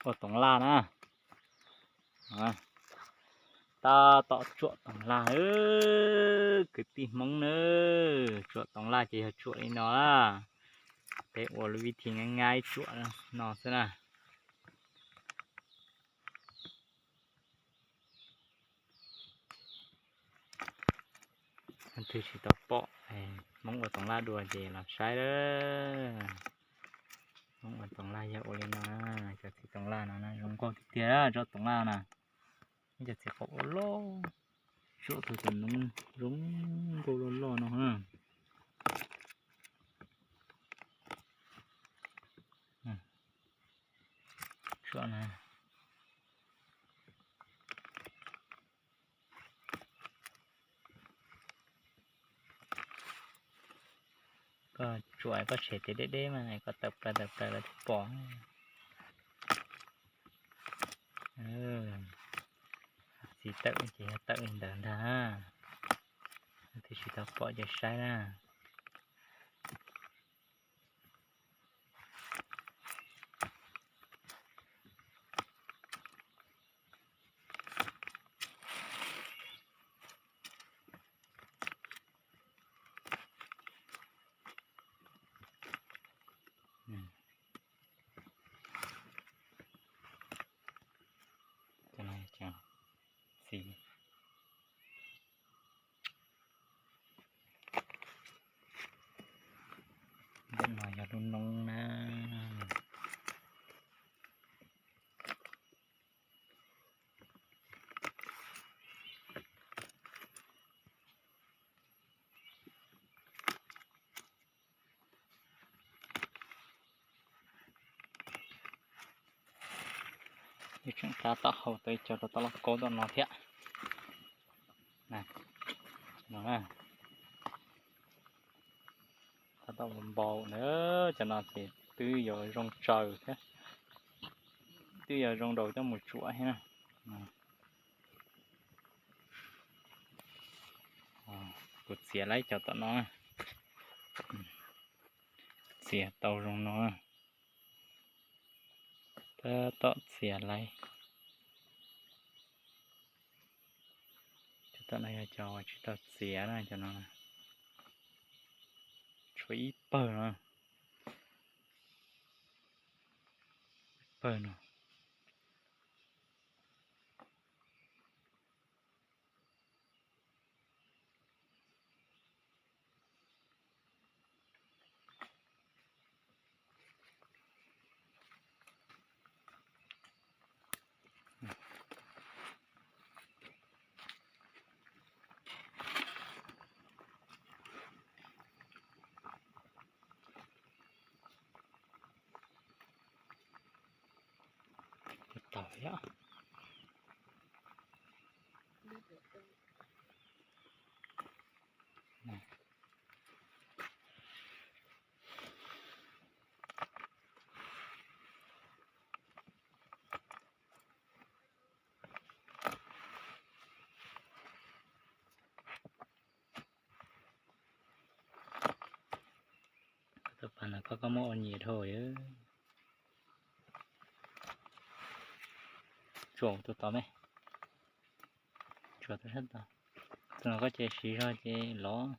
Ua toov laj na. Tab tom tsuam toov laj, kwv tij Hmoob na. Tsuam toov laj ces yog tsuam li no na. Peb ua lub vib thi nab ngab tsuam no xwb na. Leej twg tsis tau pom Hmoob ua toov laj dua ces los saib lawm. Hmoob ua toov laj yog ua li no, cov txiv toov laj no zoo nkauj tiag tiag tsob toov laj na. Cov txiv qaub ua loj, tsuam tau cov noob zoo nkauj loj loj no. Tsuam na. Koj tsuam koj tshem tes deb deb mas koj tawm plaws tawm plaws los twb pom. Txiv tawm ces yog tawm li ntawd ntag. Leej twg tsis tau pom ces saib na. Txiv. Ntawm no yog lub noob na. Yuav tseem tab tom hau tau ib co rau tom lauj kaub tom no thiab. Tab tom npau na, cov no ces twb yuav zoo tsaws thiab, twb yuav zoo rau coj mus tsuam thiab na. Kuv txiav lawm cov tom no, txiav tau zoo no, tab tom txiav lawm. Cov tom no yog cov uas tsis tau txiav na, cov no tshuav ib pawg no, ib pawg no. Tau yom. Tus pas no koj, koj muab ua nyias dhau. Tsuam tus tod me, tsuam tus sab tod. Tus no koj ces siv zog ces lov.